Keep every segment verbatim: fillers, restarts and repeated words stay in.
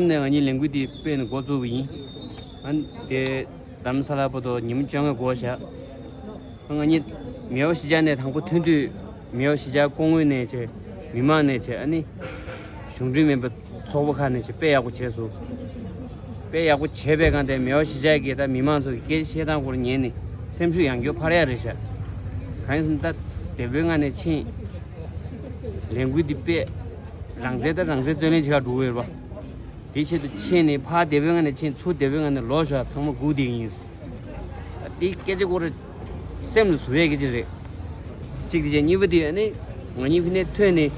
ནས་ང་གཉིས་ལས་འགུལ་འདི་སྤེལ་ནས་འགོ་བཙུགས་པ་ཡིན། ཨ་ནི་དེ་རྡ་རམ་ས་ལ་བར་དུ་ཉིན་མོ་བཅོ་ལྔ་འགོར་བཞག་ང་གཉིས་མེའོ་གཞིས་ཆགས་ནས་དང་པོ་ཐོན་དུས། མེའོ་གཞིས་ཆགས་ཀོང་ངོས་ནས་བྱས། མི་མང་ནས་བྱས། ཨ་ནི་གཞུང་འབྲེལ་མིན་པ་ཚོགས་པ་ཁག་ནས་བྱས་དཔེ་ཡག་པོ་བྱས་སོང་། དཔེ་ཡག་པོ་བྱས་པའི་སྒང་དེ་མེའོ་གཞིས་ཆགས་ཀྱི་ད་མི་མང་ཚོ་གི་སྐད་ཆ་བཤད་སྟངས་སྐོར་ཉན་ནས་སེམས་ཤུགས་ཡང་བསྐྱར་འཕར་ཡག་རེད་ཤག་གང་ཡིན་ཟེར་ན་ད་བདེ་པོའི་ངང་ནས་ཕྱིན། ལས་འགུལ་འདི་སྤེལ། རང་བཙན་ད་རང་བཙན་རྩོད་ལེན་བྱེད་ག་འགྲོ་གི་ཡོད་རེད་པ། དེ་ཆེད་དུ་ཕྱིན་ནས་ཕར་བདེ་པོའི་ངང་ནས་ཕྱིན། ཚུར་བདེ་པོའི་ངང་ནས་ལོག་ཤོག་ཚང་མ་སྒུག་བསྡད་ཀྱི་ཡིན། འདི་སྐད་ཆ་སྐོར་སེམས་ལ་ཟུག་ཡས་སྐད་ཆ་རེད། གཅིག་དེ་བྱས། གཉིས་པ་དེ་ཨ་ནི་ང་གཉིས་ཕ་ནས་ཐོན་ནས་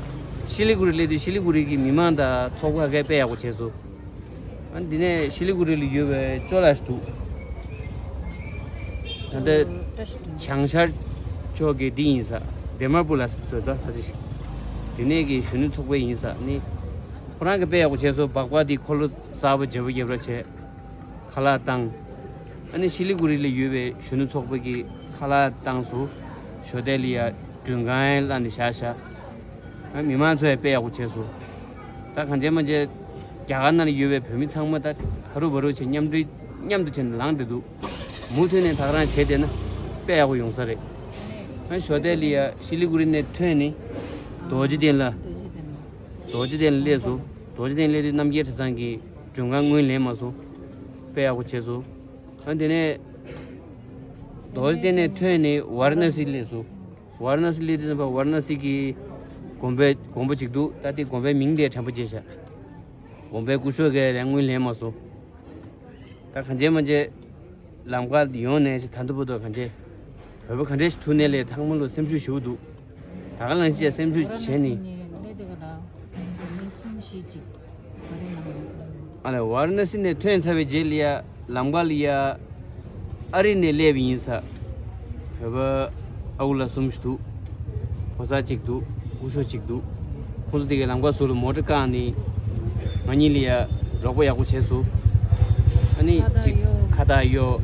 ཤི་ལི་གུ་རི་སླེབས་དུས་ཤི་ལི་གུ་རི་གི་མི་མང་དང་ཚོགས་པ་ཁག་དཔེ་ཡག་པོ་བྱས་སོང་། ཨ་ནི་འདི་ནས་ཤི་ལི་གུ་རི་ལ་ཡོད་པའི་ཅོ་ལགས་ཤིག་འདུག་ད་ལྟ་བྱང་ཤར་ཕྱོགས་ཀྱི་འདི་ཡིན་ས། དེ་མར་པུ་ལ་སི་དོ་ད་ས་ཆ་ཞིག་དེ་ནས་ཀྱི་གཞོན་ནུ་ཚོགས་པ་ཡིན་ས་ནི། ཁོ་རང་གིས་དཔེ་ཡག་པོ་བྱས་སོང་། སྦག་སྦག་འདི་འཁོར་ལོ་གསར་པ་བརྗེ་པོ་རྒྱབ་ར་བྱས། ཁ་ལག་བཏང་། ཨ་ནི་ཤི་ལི་གུ་རི་ལ་ཡོད་པའི་གཞོན་ནུ་ཚོགས་པ་གིས་ཁ་ལག་བཏང་སོང་། ཞོ་ཏའི་ལི་ཡ་མགྲོན་ཁང་ལ་ནི་བཞག་བཞག་ཨ་མི་མང་ཚོ་ཡང་དཔེ་ཡག་པོ་བྱས་སོང་། ད་གང་བྱས་མ་བྱས་རྒྱ་གར་ནང་ལ་ཡོད་པའི་བོད་མི་ཚང་མ་ད་ཧ་རུ་བ་རུ་བྱས་མཉམ་འབྲེལ་མཉམ་དུ་བྱས་ནས་ལངས་བསྡད་འདུག་མུ་མཐུད་ནས་ད་ག་རང་བྱས་བསྡད་ན་དཔེ་ཡག་པོ་ཡོང་ས་རེད། ཨ་ཞོ་ཏའི་ལི་ཡ་ཤི་ལི་གུ་རི་ནས་ཐོན་ནས་རྡོ་རྗེ་གདན་ལ། རྡོ་རྗེ་གདན་ལ་སླེབས་སོང་། རྡོ་རྗེ་གདན་སླེབས་དུས་རྣམ་རྒྱལ་གྲྭ་ཚང་གི་མགྲོན་ཁང་དངུལ་ལེན་མ་སོང་། དཔེ་ཡག་པོ་བྱས་སོང་། ཨ་དེ་ནས་རྡོ་རྗེ་གདན་ནས་ཐོན་ནས་ཝཱ་ར་ཎ་སི་སླེབས་སོང་། ཝཱ་ར་ཎ་སི་སླེབས་དུས་ཙམ་པ་ཝཱ་ར་ཎ་སི་གི་དགོན་པའི་དགོན་པ་ཅིག་འདུག་ད་དེ་དགོན་པའི་མིང་དེ་དྲན་པ་བརྗེད་ཤག་དགོན་པའི་སྐུ་ཞབས་ཀྱིས་ཡང་དངུལ་ལེན་མ་སོང་། ད་གང་བྱས་མ་བྱས་ལམ་ཁ་ཡོང་ནས་ད་ལྟ་བར་དུ་གང་བྱས། བོད་པ་ག་འདྲས་ཐུག་ནས་ལས་ཚང་མ་ལ་སེམས་ཤུགས་ཞེ་པོ་འདུག་ད་ག་ལང་ཤི་ཅེས་སེམས་ཤུགས་བྱས་ནས། ཨ་ལས་ཝཱ་ར་ཎ་སི་ནས་ཐོན་ཚར་བའི་རྗེས་ལ་ཡ་ལམ་ཁ་ལ་ཡ་ཨ་རི་ནས་སླེབས་པ་ཡིན་ས། བོད་པ་ཨ་ཁུ་ལགས་གསུམ་ཞིག་འདུག་ཕོ་གསར་གཅིག་འདུག་སྐུ་ཞབས་གཅིག་འདུག་ཁོང་ཚོ་དེ་གའི་ལམ་ཁ་ཟུར་ལ་མོ་ཊ་བཀག་ནས་ང་གཉིས་ལ་ཡ་རོགས་པ་ཡག་པོ་བྱས་སོང་། ཨ་ནི་ཁ་བཏགས་གཅིག་གཡོག་ཁ་བཏགས་གཡོག་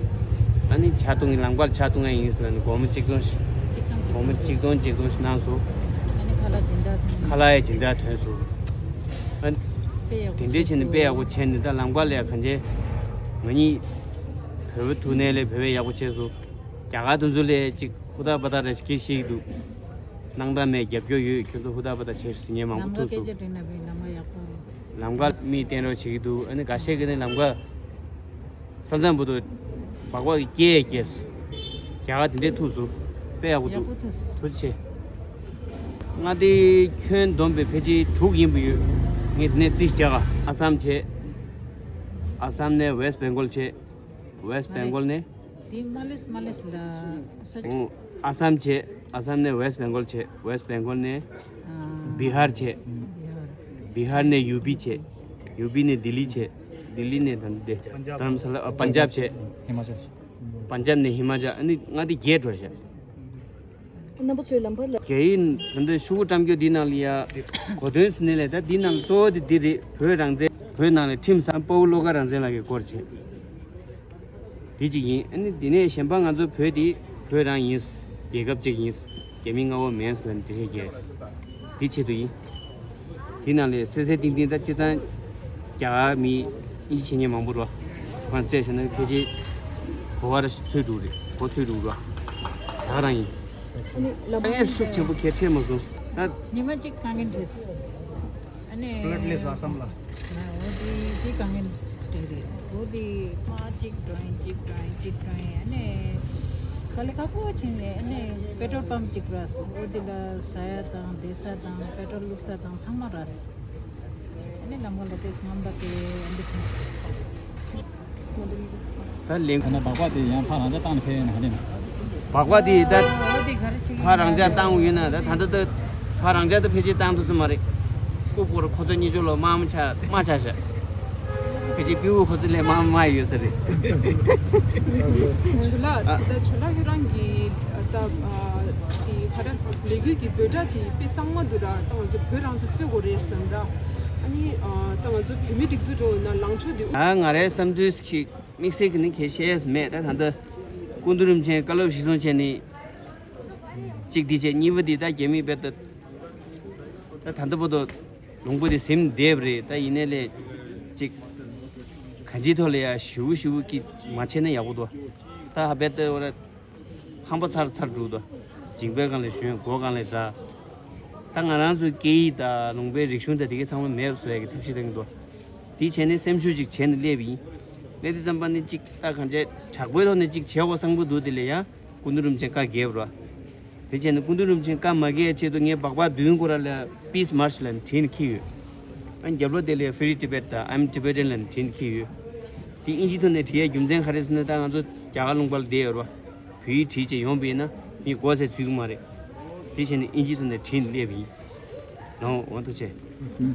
ཨ་ནི་ཇ་འཐུང་གི་ལམ་ཁར་ཇ་འཐུང་ཡ་ཡིན་ཟེར་ནས་སྒོར་མོ་གཅིག་སྟོང་ཞིག་སྒོར་མོ་གཅིག་སྟོང་གཅིག་སྟོང་ཞིག་གནང་སོང་། ཨ་ནི་ཁ་ལག་སྦྱིན་བདག་ཐོན། ཁ་ལག་ཡ་སྦྱིན་བདག་ཐོན་སོང་། ཨ་དེ་འདྲའི་བྱས་ནས་དཔེ་ཡག་པོ་བྱས་ནས་ད་ལམ་ཁ་ལ་ཡ་གང་བྱས། ང་གཉིས་བོད་པ་ཐུག་ནས་ལས་བོད་པ་ཡག་པོ་བྱས་སོང་། རྒྱ་གར་དེ་ཚོ་ལས་ཅིག་ཧུར་ཐག་འབད་ཐག་རེ་ཞིག་བྱེད་ཤེས་ཀྱི་འདུག་སྣང་དག་མེད། རྒྱབ་སྐྱོར་ཡོད། ཁྱོད་ཚོ་ཧུར་ཐག་འབད་ཐག་བྱེད་ཟེར་མཁན་མང་པོ་ལམ་ཁ་ཐུག་སྐད་སོང་། ཆ་དྲིས་ན་བས་ལམ་ཁ་ཡག་པོ་རེད། ལམ་ཁ་མིས་བསྟན་རོགས་བྱེད་ཀྱི་འདུག་ཨ་ནི་འགའ་ཤས་ཀྱིས་ནི་ལམ་ཁ་ས་མཚམས་བར་དུ་སྦག་སྦག་གིས་བསྐྱལ་བསྐྱལ་སོང་། རྒྱ་གར་དེ་འདྲས་ཐུག་སོང་། དཔེ་ཡག་པོ་འདུག་ཡག་པོ་ཐུག་སོང་། ཐུགས་རྗེ་ཆེ། མངའ་སྡེ་ཁྱོན་བསྡོམས་པའི་ཕལ་ཆེར་དྲུག་ཡིན་པ་ཡོད། ངས་དེ་ནས་རྩིས་རྒྱག་ག་ཨ་སམ་བྱས། ཨ་སམ་ནས་ཝེསྟ་བེང་གོལ་བྱས། ཝེསྟ་བེང་གོལ་ནས། དེ་མ་ལེས་མ་ལེས་ལ་ས། ཨོ། ཨ་སམ་བྱས། ཨ་སམ་ནས་ཝེསྟ་བེང་གོལ་བྱས། ཝེསྟ་བེང་གོལ་ནས་ཨ། བི་ཧར་བྱས། བི་ཧར། བི་ཧར་ནས་ཡུ་པི་བྱས། ཡུ་པི་ནས་ལྡི་ལི་བྱས། ལྡི་ལི་ནས་ད་འདི་རྡ་རམ་ས་ལ། ཨ། པན་ཇབ་བྱས། ཧི་མ་ཅལ། པན་ཇབ་ནས་ཧི་མ་ཅལ། ཨ་ནི་མངའ་སྡེ་བརྒྱད་འགྲོ་བཞག་རྣམ་པ་ཚོའི་ལམ་བར་ལ། རྒྱ་ཡིག་ད་ལྟ་ཤོག་གུ་བཀྲམ་རྒྱུ་འདི་ནང་ལ་ཡ། གོ་དོན་ཟེར་ནས་ལས་ད་འདི་ནང་ལ་གཙོ་བོ་དེ་འདི་རེད། བོད་རང་བཙན། བོད་ནང་ལ་ཁྲིམས་བཟང་། དཔའ་བོ་བློ་དགའ་རང་བཙན་ལགས་ཀྱི་སྐོར་བྱས། དེ་གཅིག་ཡིན། ཨ་ནི་དེ་ནས་གཞན་པ་ང་ཚོ་བོད་དེ་བོད་རང་ཡིན། རྒྱལ་ཁབ་གཅིག་ཡིན། རྒྱ་མི་མངའ་འོག་མིན་ཟེར་ནས་འགྲེལ་བཤད་རྒྱག་དེ་ཆེད་དུ་ཡིན། དེ་ནང་ལས་གསལ་གསལ་ཏིང་ཏིང་ད་སྤྱིར་བཏང་རྒྱ་གར་མི་དབྱིན་ཇི་བཤད་མཁན་མང་པོ་རེད། ཁོང་བཅས་བྱས་ན་ཕལ་ཆེར་གོ་བ་ར་ཚོད་འགྲོ་རེད། གོ་ཚོད་འགྲོ་རེད། ད་ག་རང་ཡིན། ཨ་ནི་ལམ། ཨེ་ཤུགས་ཆེན་པོ་གལ་འཕྲད་མ་སོང་ད། ཉི་མ་གཅིག་གང་གིན་བྲིས། ཨ་ནི། ཕླད་ལེས་ཨ་སམ་ལ། ཨོ་དེ་དེ་གང་གིན་བྲིས་རེད། ཨོ་དེ་མ་གཅིག་འགྲོ་ཡིན་གཅིག་འགྲོ་ཡིན་གཅིག་འགྲོ་ཡིན། ཨ་ནི། ག་ལེ་ཁག་པོ་ཕྱིན་ནས་ཨ་ནི་པེ་ཊོལ་པམ་གཅིག་ར། ཨོ་དེ་ལ་ཟ་ཡ་དང་བསྡད་ས་དང་པེ་ཊོལ་བླུགས་ས་དང་ཚང་མ་ར། ཨ་ནི་ལམ་ཁ་ལ་དེ་སྔོན་པ་དེ་ཨ་འདི་ཕྱིན། ད་ལན། ད་ནི་སྦག་སྦག་དེ་ཡང་ཕར་རང་འཇགས་བཏང་ནས་ཕེབས་ཡོད་ན་ག་རེ་ན། སྦག་སྦག་དེ་ད་ཕར་རང་འཇགས་བཏང་ཡོད་ན་ད་ད་ལྟ་ད་ཕར་རང་འཇགས་ད་ཕལ་ཆེར་བཏང་ཐུབ་ས་མ་རེད། རྐུབ་སྐོར་ཁོ་ཚོ་གཉིས་ཆོ་ལོ་དམག་མི་ཆགས་དམག་ཆགས་ཤག་ཕལ་ཆེར་པི་ཝུ་ཁོ་ཚོ་ལས་དམག་མི་མང་ཡོད་ས་རེད། ཇོ་ལགས། ད་ཇོ་ལགས་ཁྱོད་རང་གི་ད་དེ་ཕར་ལས་འགུལ་གྱི་འབོད་སྒྲ་དེ་དཔེ་གཙང་མ་འདུག་ར། ད་ང་ཚོ་བོད་རང་ཚོ་རྩོད་དགོས་རེད་བསམ་ར། ཨ་ནི་ད་ང་ཚོ་བོད་མི་སྒྲིག་འཛུགས་འགྲོ་ན་ལངས་ཕྱོགས་དེ། ད་ང་རའི་བསམ་ཚུལ་ཞིག་དམིགས་བསལ་གྱི་ནི་གལ་ཤེས་མེད། ད་ད་ལྟ་སྐུ་མདུན་རིན་པོ་ཆེ་བཀའ་སློབ་གཞིར་བཟུང་བྱས་ནས་གཅིག་འདི་བྱས། གཉིས་པ་འདི་ད་རྒྱ་མི་དཔེ་ད་ད་ད་ལྟ་བར་དུ་ལུང་པ་འདི་ཟིན་བསྡད་པ་རེད། ད་ཡིན་ནའི་ལས་ ཅིག་གང་ཅིའི་ཐོག་ལ་ཡ་ཞུ་ཞུ་གི་མ་བྱས་ན་ཡག་པོ་འདུག་ད་ཧ་བེད་དེ་བར་ཧམ་པ་ཚར་ཚར་འགྲོ་འདུག་སྦྱིན་པའི་སྒང་ལ་ཞོན། སྒོ་སྒང་ལ་འཛའ། ད་ང་རང་ཚོའི་སྐད་ཡིག་དང་ལུང་པའི་རིག་གཞུང་དང་དེ་གའི་ཚང་མ་མེད་པ་བཟོ་ཡ་གི་ཐབས་ཤེས་གཏོང་གི་འདུག་དེ་བྱས་ནས་སེམས་ཤུགས་ཅིག་བྱས་ནས་སླེབས་ཡིན། སླེབས་དུས་ཙམ་པ་ནི་ཅིག་ད་གང་བྱས་དྲག་པོའི་ཐོག་ནས་ཅིག་བྱས་པ་བཟང་པོ་འདུག་དེ་ལ་ཡང་སྐུ་མདུན་རིན་པོ་ཆེ་བཀའ་རྒྱབ་རོགས། དེ་བྱས་ནས་སྐུ་མདུན་རིན་པོ་ཆེ་བཀའ་མ་རྒྱག་ཆེད་དུ་ངས་སྦག་སྦག་བདུན་སྐོར་ལ་Peace March ལ་བྲིས་ནས་འཁྱེར་ཡོད། ཨ་རྒྱབ་ལོགས་དེ་ལ་Free Tibet དང་I'm Tibetan ལ་བྲིས་ནས་འཁྱེར་ཡོད། དེ་ཨིན་ཇི་ཐོག་ནས་བྲིས་ཡ་རྒྱུ་མཚན་ག་རེ་ཟེར་ན། ད་ང་ཚོ་རྒྱ་གར་ལུང་པ་ལ་བསྡད་ཡོད་རེད་བ། བོད་ཡིག་བྲིས་བྱས་ཡོང་པ་ཡིན་ན་མི་མགོ་ཟས་ཚུད་ཀྱི་མ་རེད། དེ་བྱས་ནས་ཨིན་ཇི་ཐོག་ནས་བྲིས་ནས་སླེབས་ཡིན། ལགས་འོང་། ཐུགས་རྗེ་ཆེ།